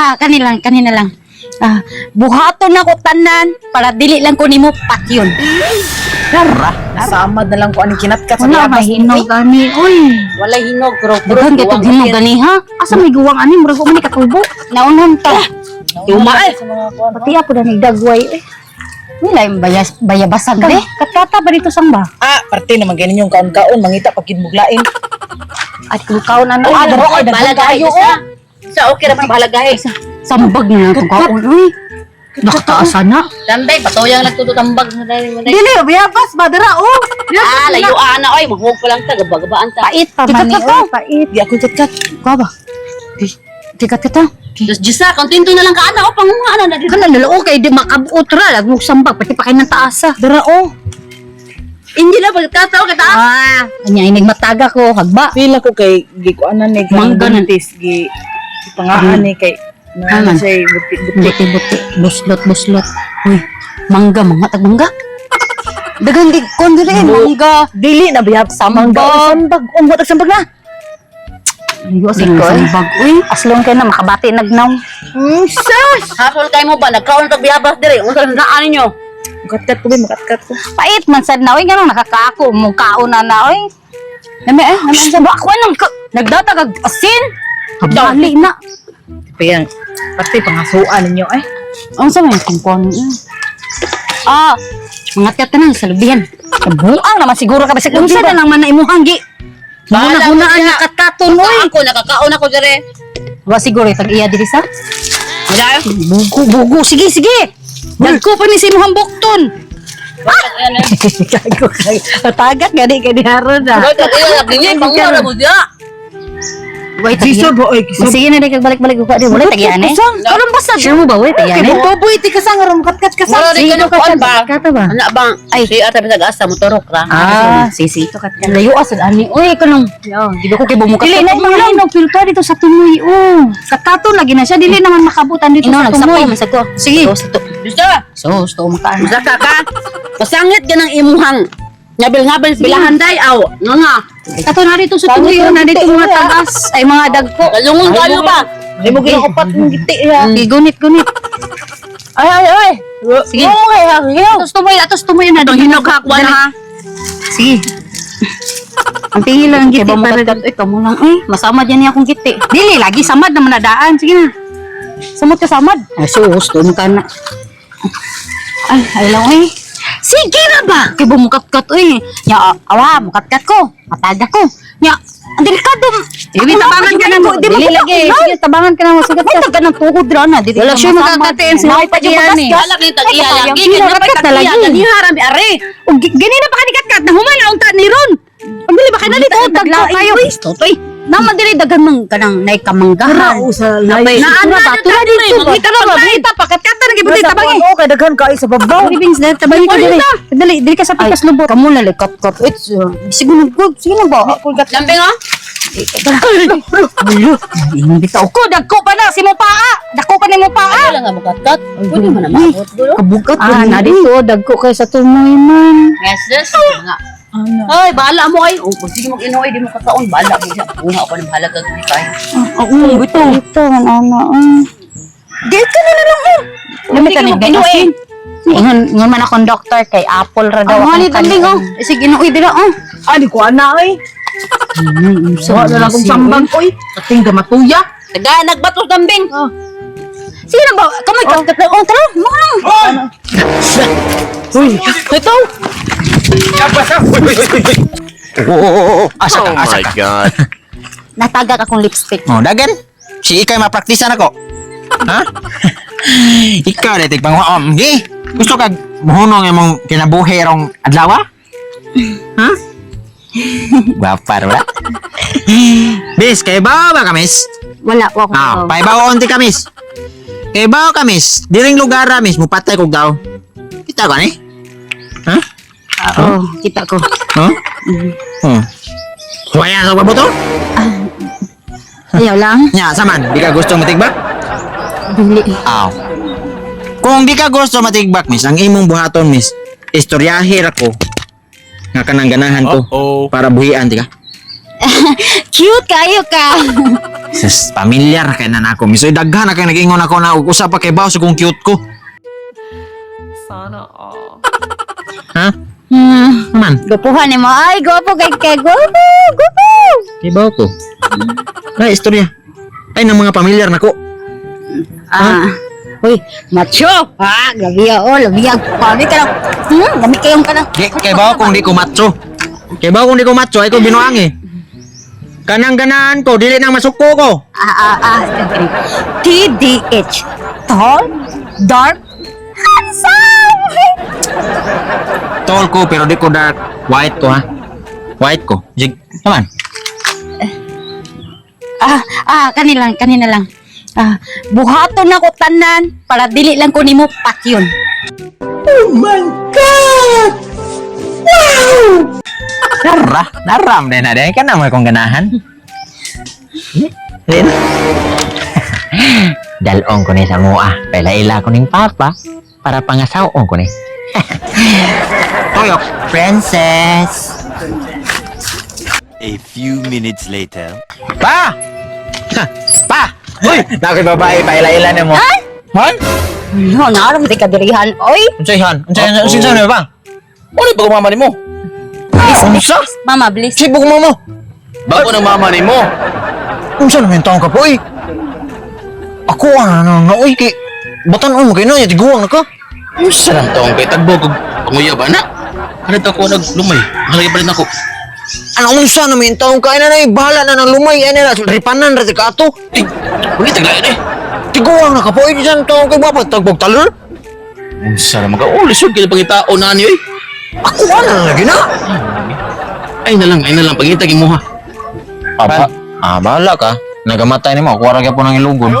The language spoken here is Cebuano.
Ah, kanila, kanina lang. Ah, buhaton na ko tanan para dili lang ko nimo patyon. Tara. Samad na lang ko aning kinatkat sa Wala labas. may hinog ani. Uy, Wala hinog pero daghan kay tog hinog gani ha. Asa may guwang ani murag man ni katubo. Naunhan ta. Tuma eh. Pati ako na nagdagway eh. Wala yung bayas, bayabasag de. Katkata ba dito sang ba? Ah, parte naman ganyan yung kaon-kaon, mangita pag muglain. At kung kaon na Ah, daro ay daghan Balagahe kayo sa. oh. Sa okay ra man balagahe. Sambag na itong kaon. Uy, nakataasan na. Tambay patoyang nagtututambag na dahil mo. Dili, bayabas, badara, oh. Ah, layuan na oy, mahog pa lang ta, gabagabaan ta. Pait pa man ni, oy, pait. Di ako katkat. Kuha ba? Tikat kita. Tapos Diyos kontento na lang ka ana o pangunga na na dito. Kana naloo kay di makabot ra lag mo sambag pati pa kay nang taasa. Dara oh. Hindi na pagkatao kita. Ah, anya inig mataga ko hagba. Pila ko kay gikuanan ni Mangga na. buntis gi pangaan ni kay na Aman. siya buti buti. Buti buti, buslot buslot. Uy, mangga mga tag mangga. Dagan di kon diri eh, mangga. Dili na biyab sa mangga. Oy, sambag. Oh, matag sambag na. Ayo sa sambag. Uy, aslong kay na makabati nagnaw. Sus. Hasol kay mo ba nagkaon tag biyabas dire. Unsa lang naan ninyo? Makatkat ko ba, makatkat ko. Pait man sad na oy ganang nakakaako mo kaon na na oy. Nami eh, nami sa ba ako nang nagdatag ag asin. Dali na. Piyang, parte pangasuan ninyo eh. Unsa man kung kon? Ah, mga katanan sa lubihan. Buang naman siguro ka bisag unsa na lang man na imuhang gi. Bahala Huna-hunaan ko nga siya. katkaton oy. Ako nakakaon ako dire. Wa siguro tag iya diri sa. Wala. Bugo bugo sige sige. Dagko pa ni sa imuhang bukton. Gago kay. Tagak gani kay di haron ah. Wala tag iya lagi pangunga ra mo diya. Wait, Gisob, oy, gisob. Sige na di kag balik-balik ko di wala tagian eh. Karon basta sure mo ba wala tagian eh? Kay butoboy ti kasang aron makatkat ka Wala di ka kuan ba? Kata ba? Ana bang? Ay. Si ata bisag asa motorok ra. Ah, si si ito kat. Layo asad ani. Uy, kanang. Di ba ko kay bumukat? Dili na mga hinog filter dito sa tumoy. Oh, katato lagi na siya dili naman makabutan dito Ino sa tumoy. nagsapay man sa ko. Sige. So, to. Diyos So, gusto ko makaan. Usa ka ka. Pasangit ka ng imuhang ngabil-ngabil sa bilahan day aw. Nga nga. Kato na dito sa tumoy, oh, na dito mga tagas, ay mga dagko. Kalungon kayo ba? Ay mo ginaupat mong giti ya. Sige, gunit, gunit. Ay ay ay. Sige. Oh, ay ay. Atos tumoy, atos tumoy na. Itong hinog hakwan ha. Sige. Ang tingin lang ang giti para dito. Ikaw mo lang eh. Masama dyan niya akong giti. Dili, lagi samad naman nadaan. Sige na. Samad ka samad. Ay, so gusto mo ka na. Ay, ay lang eh. Sige na ba? Kay bumukat-kat eh. Nya, awa, mukat-kat ko. Mataga ko. Nya, ang delikado. Sige, tabangan ka na mo. Di Dili lagi. Sige, tabangan ka na mo. Sige, ka ng tuhod ra na. Dili Wala ka siya masamad. makakatiin sa Naway pa yung tagiyan eh. bagas. Wala kay tagiya Ay, lagi. Sino Kanya pa katkat na tagiya. lagi? Ganiha rami are. Og ganina pa kani katkat na human na unta ni ron. Pagdili ba kay na dito dagko kayo. Totoy. Naman dili daghan mang kanang nay kamanggahan. sa lay. Naan na ba tula dito. Mangita na ba mangita pa katkatan na gibutay tabangi. Oh, kay daghan kaay sa babaw. Dali bins dali tabangi ka dali. Dali dili ka sa pikas lubot. Kamo na kat kat. It's sige na go sige na ba. Lambing oh. Bulo. Ingon bitaw ko dagko pa na si mo paa. Dagko pa nimo paa. Wala nga mukatkat. Pwede mo na maabot dulo. Kabugat. Ah, na dito dagko kay sa tumoy man. Yes, yes. Nga. Ay, bahala mo ay. Oh, kung sige mag inuwi, di mo kakaon. Bahala mo siya. Bunga ako ng halaga gawin tayo. Oo, ito. Ito, ano, Di ka na lang, oh. Lamit Sige, ka mag inuwi. Ingon, ingon man akong doktor kay Apple ra daw. Ang akong kambing, oh. Sige, inuwi dira, oh. Ah, di ko ana ay. Wa na lang kong sambang oy. Ating gamatuya. Taga, nagbatos lambing. Sige na ba? Kamay ka. Oh, tara. Mo lang. Uy, ito. Oo, asa ka, Oh asa my ka. God. Natagak akong lipstick. Oh, dagan. Si ikay mapraktisan ako. Ha? Ikaw na tigpang om. Gi, gusto ka muhunong imong kinabuhi rong adlaw? Ha? Gwapar wala. Bis, kay ba ba kamis? Wala, wa ko. Ah, paibaw onti kamis. Kay ba kamis? Diring lugar ra mis, mupatay kog daw. Kita ka ni? Ha? Oo, kita ko. Huh? Waya sa babuto? Ayaw lang. Nya, saman, di ka gusto matigbak? Dili. Aw. Kung di ka gusto matigbak, miss, ang imong buhaton, miss, istoryahe ra ko. Nga kanang ganahan ko Uh-oh. para buhian, di ka? Cute kayo ka. Sus, pamilyar kay na nako. Misoy daghan na kay nag-ingon ako na og usa pa kay baw sa kung cute ko. Sana all. Ha? Man, Gwapuhan nimo. Ay, gwapo kay kay gwapo, gwapo. kay baw ko. Ay, istorya. Ay, ng mga pamilyar nako. Ah. Uy, macho. Ah, grabe ah. Oh, labi ah. Pami ka lang. Lami kayong ka lang. Di, kay baw kung di ko macho. Kay baw kung di ko macho, ay ko binuang eh. Kanang ganaan ko, dili nang masuko ko. Ah, ah, ah. TDH. Tall, dark, handsome. Tall ko, pero di ko dark. White ko, ha? White ko. Jig, naman. Ah, ah, kanila, kanina lang. Ah, buhaton na ko tanan para dili lang ko nimo patyon. Nara, naram din na din. Kana mo kong ganahan. Din. Dalong ko ni sa mua. Paila-ila ko ning papa para pangasaw-on ko ni. Toyok, princess. A few minutes later. Pa! Ha, pa! Uy, nakoy babae paila-ila nimo. Han? Ano, naaram di kadirihan. Oy, Unsay han? Unsay unsay unsay ba? Ano ba mama nimo? Unsa? Mama, please. Sibog mo mo. Bago ng mama nimo. Unsa naman taong ka po eh? Ako ano na na oy kay batan-on mo kay na tiguang na ka. Unsa lang taong kay tagbo kog panguya ba na? Ano to ko naglumay? Halay pa rin ako. Ano unsa naman taong ka na nay bahala na ng lumay ay na ripanan ra ka ato. Tig, wala taglain eh. Tiguang na ka po eh diyan taong kay bapat tagbog talor. Unsa ra maka oh lisod kay pangitao na ni oy. Ako ano na lagi na. Ay na lang pangita gimuha. Ah, bahala ka. Nagamatay nimo ako ra gyapon ang ilugon.